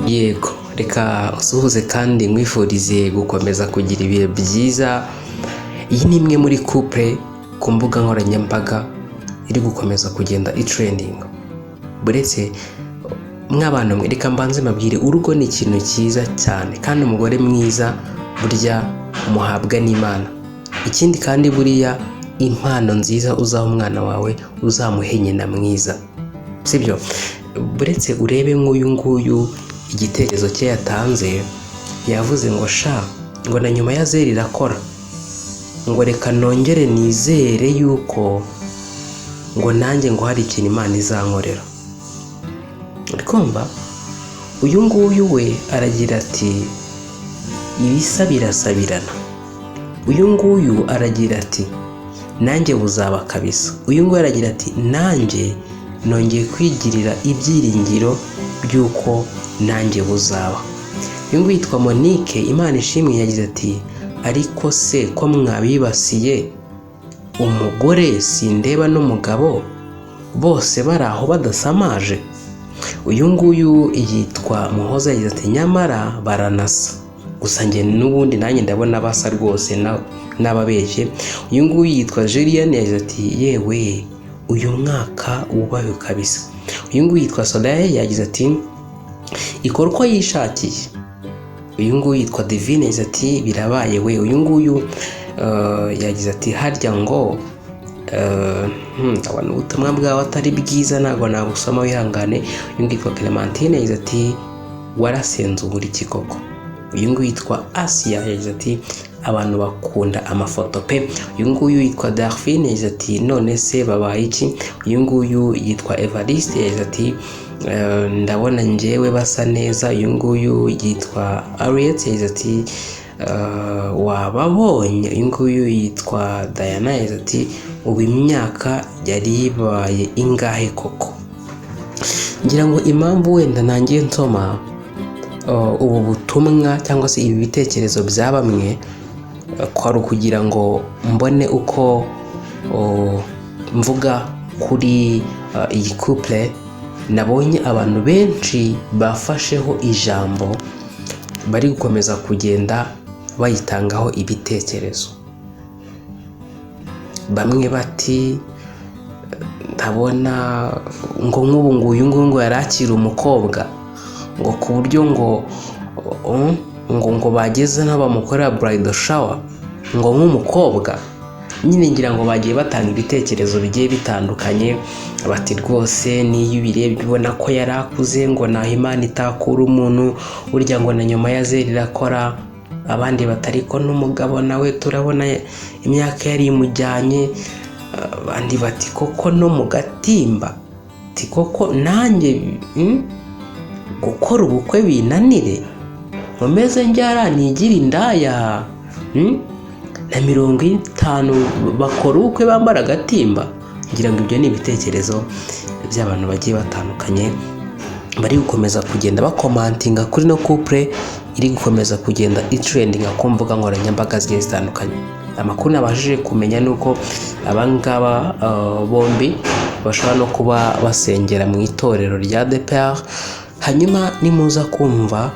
Yego, reka usuhuze kandi nkwifurize gukomeza kugira ibihe byiza. Iyi ni imwe muri couple ku mbuga nkoranyambaga iri gukomeza kugenda itrendinga. Buretse mw'abantu mwe, reka mbanze mbabwire: urugo ni ikintu cyiza cyane, kandi umugore mwiza burya umuhabwa n'Imana. Ikindi kandi, buriya impano nziza uzaha umwana wawe, uzamuhe nyina mwiza, sibyo? Buretse urebe nk'uyu nguyu, igitekerezo cye yatanze, yavuze ngo: "Sha," ngo, "na nyuma ya zero irakora," ngo, "reka nongere nizere yuko," ngo, "nanjye," ngo, "hari ikintu Imana izankorera." Uri kumva, uyu nguyu we aragira ati: "Ibisa birasabirana." Uyu nguyu aragira ati: "Nanjye buzaba kabisa." Uyu nguyu aragira ati: "Nanjye nongeye kwigirira ibyiringiro by'uko nanjye buzaba." Uyu nguyu yitwa Monique Imana Ishimwe, yagize ati: "Ariko se ko mwabibasiye umugore, sindeba n'umugabo, bose bari aho badasamaje?" Uyu nguyu yitwa Muhoza, yagize ati: "Nyamara baranasa, gusa njye n'ubundi nanjye ndabona basa rwose n'ababeshye." Uyu nguyu yitwa Julian, yagize ati: "Yewe, uyu mwaka wubahwe kabisa." Uyu nguyu yitwa Soleil, yagize ati: "Ikora uko yishakiye." Uyu nguyu yitwa Divine, yagize ati: "Birabaye we." Uyu nguyu yagize ati: "Harya ngo ndabona ubutumwa bwawe atari bwiza, ntabwo nabusoma, wihangane." Uyu nguyu yitwa Clementine, yagize ati: "Warasenze ubura iki koko?" Uyu nguyu yitwa Asia, yagize ati: "Abantu bakunda amafoto pe." Uyu nguyu yitwa Darfine, yagize ati: "None se babaye iki?" Uyu nguyu yitwa Evariste, yagize ati: "Ndabona njyewe basa neza." Uyu nguyu yitwa Ariet, yagize ati: "Wababonye?" Uyu nguyu yitwa Diana, yagize ati: "Ubu imyaka yari ibaye ingahe koko?" Ngira ngo impamvu wenda nangiye nsoma ubu butumwa cyangwa se ibi bitekerezo bya bamwe, kwari ukugira ngo mbone uko mvuga kuri iyi couple nabonye abantu benshi bafasheho ijambo, bari gukomeza kugenda bayitangaho ibitekerezo. Bamwe bati: "Ndabona," ngo, "nk'ubu nguyu nguyu ngo yari akiri umukobwa," ngo, "ku buryo ngo bageze n'aho bamukorera bridal shower," ngo, "nk'umukobwa nyine." Ngira ngo bagiye batanga ibitekerezo bigiye bitandukanye, bati: "Rwose n'iyo ubirebye ubona ko yari akuze," ngo, "naho Imana itakura umuntu burya," ngo, "na nyuma ya zero irakora." Abandi batari ko n'umugabo nawe turabona imyaka yari imujyanye. Abandi bati: "Koko no mu gatimba," ati: "Koko nanjye gukora ubukwe binanire, nkomeze njyara nigire indaya, Na 50 bakora ubukwe bambara agatimba?" Ngira ngo ibyo ni ibitekerezo by'abantu bagiye batandukanye bari gukomeza kugenda bacommentinga kuri no couple iri gukomeza kugenda itrendinga ku mbuga nkoranyambaga zigiye zitandukanye. Amakuru nabashije kumenya ni uko abangaba bombi bashobora no kuba basengera mu itorero rya ADEPR. Hanyuma nimuza kumva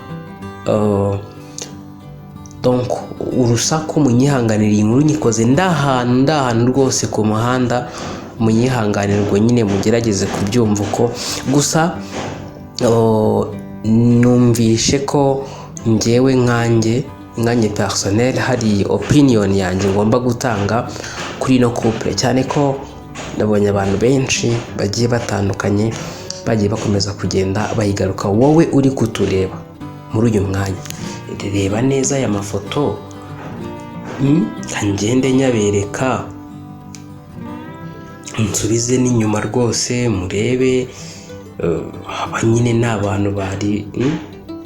donc urusaku, munyihanganire, iyi nkuru nyikoze ndahantu rwose ku muhanda, munyihanganire, ubwo nyine mugerageze kubyumva uko. Gusa numvishe ko njyewe nkanjye personnel hari opinion yanjye ngomba gutanga kuri ino couple, cyane ko nabonye abantu benshi bagiye batandukanye bagiye bakomeza kugenda bayigaruka. Wowe uri kutureba muri uyu mwanya, reba neza aya mafoto, ngende nyabereka, nsubize n'inyuma rwose murebe. Aba nyine ni abantu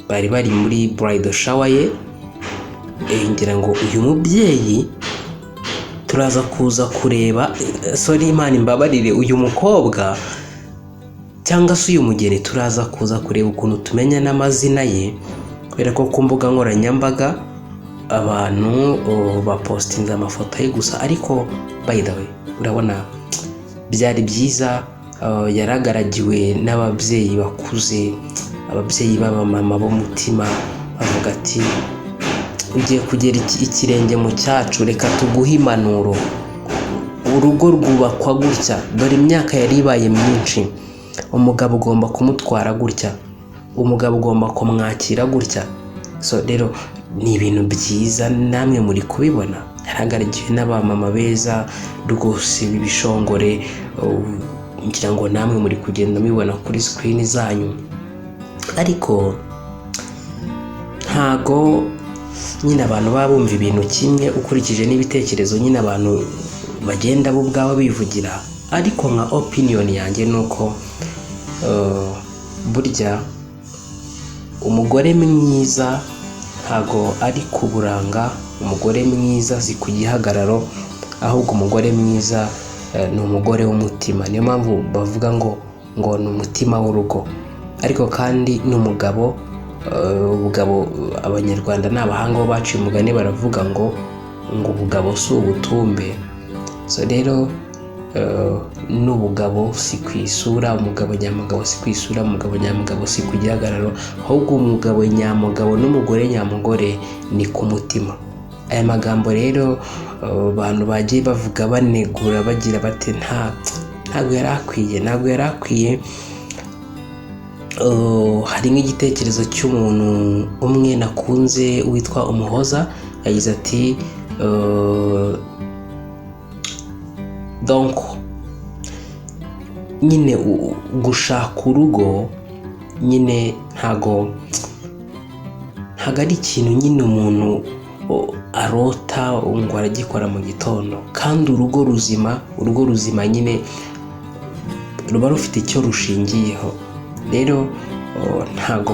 bari muri bridal shower ye. Ngira ngo uyu mubyeyi turaza kuza kureba, sorry, Imana imbabarire, uyu mukobwa cyangwa se uyu mugeni turaza kuza kureba ukuntu tumenya n'amazina ye, kubera ko ku mbuga nkoranyambaga abantu bapostinze amafoto ye gusa. Ariko by the way, urabona byari byiza. Yaragaragiwe n'ababyeyi bakuze, ababyeyi b'abamama b'umutima, bavuga ati ugiye kugera ikirenge mu cyacu, reka tuguhe impanuro, urugo rwubakwa gutya, dore imyaka yari ibaye myinshi, umugabo ugomba kumutwara gutya, umugabo ugomba kumwakira gutya. So rero ni ibintu byiza, namwe muri kubibona, yaragaragiwe n'abamama beza rwose b'ibishongore, ngira ngo namwe muri kugenda mubibona kuri screen zanyu. Ariko ntago nyine abantu baba bumva ibintu kimwe ukurikije n'ibitekerezo nyine abantu bagenda bo ubwabo bivugira. Ariko nka opinion yanjye ni uko burya umugore mwiza ntago ari ku buranga, umugore mwiza si ku gihagararo, ahubwo umugore mwiza ni umugore w'umutima. Niyo mpamvu bavuga ngo ni umutima w'urugo. Ariko kandi n'umugabo, ubugabo, Abanyarwanda ni abahanga, bo baciye umugani baravuga ngo ubugabo si ubutumbe. So rero n'ubugabo si ku isura, umugabo nyamugabo si ku isura, umugabo nyamugabo si ku gihagararo, ahubwo umugabo nyamugabo n'umugore nyamugore ni ku mutima. Aya magambo rero abantu bagiye bavuga banegura bagira bati ntabwo yari akwiye, ntabwo yari akwiye. Hari nk'igitekerezo cy'umuntu umwe nakunze witwa Umuhoza, yagize ati donc nyine gushaka urugo nyine ntago ari ikintu nyine umuntu arota ngo aragikora mu gitondo. Kandi urugo ruzima nyine ruba rufite icyo rushingiyeho. Rero ntago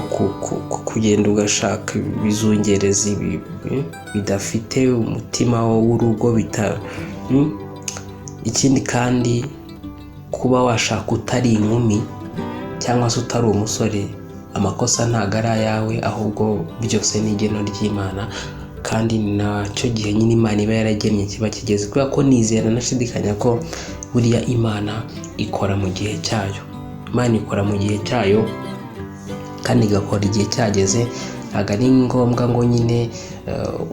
kugenda ugashaka ibizungerezi bidafite umutima w'urugo bita. Ikindi kandi, kuba washaka utari inkumi cyangwa se utari umusore, amakosa ntago ari ayawe, ahubwo byose ni igeno ry'Imana, kandi ni nacyo gihe nyine Imana iba yaragennye kiba kigeze, kubera ko nizera nashidikanya ko buriya Imana ikora mu gihe cyayo. Imana ikora mu gihe cyayo kandi igakora igihe cyageze. Ntabwo ari ngombwa ngo nyine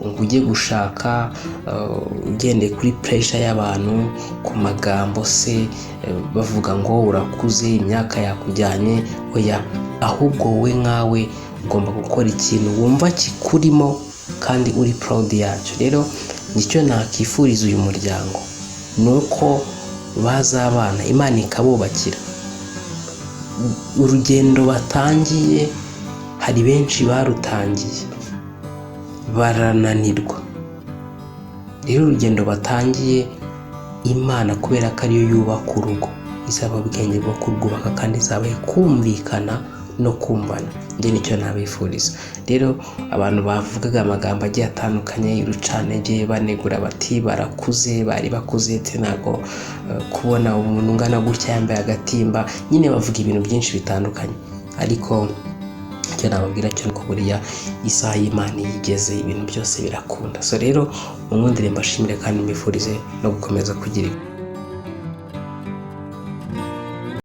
ngo ujye gushaka ugendeye kuri pressure y'abantu, ku magambo se bavuga ngo urakuze, imyaka yakujyanye. Oya, ahubwo wowe nkawe ugomba gukora ikintu wumva kikurimo kandi uri proud yacyo. Rero nicyo nakifuriza uyu muryango, ni uko bazabana, Imana ikabubakira. Urugendo batangiye, hari benshi barutangiye barananirwa. Rero urugendo batangiye, Imana kubera ko ariyo yubaka urugo, izaba ubwenge bwo kurwubaka kandi izabahe kumvikana no kumvana. Njye nicyo nabifuriza. Rero abantu bavugaga amagambo agiye atandukanye y'urucantege, banegura bati barakuze, bari bakuze, ndetse ntabwo kubona umuntu ungana gutya yambaye agatimba, nyine bavuga ibintu byinshi bitandukanye. Ariko icyo nababwira cyo nuko buriya isaha y'Imana iyo igeze, ibintu byose birakunda. So rero munkundire mbashimire kandi mbifurize no gukomeza kugira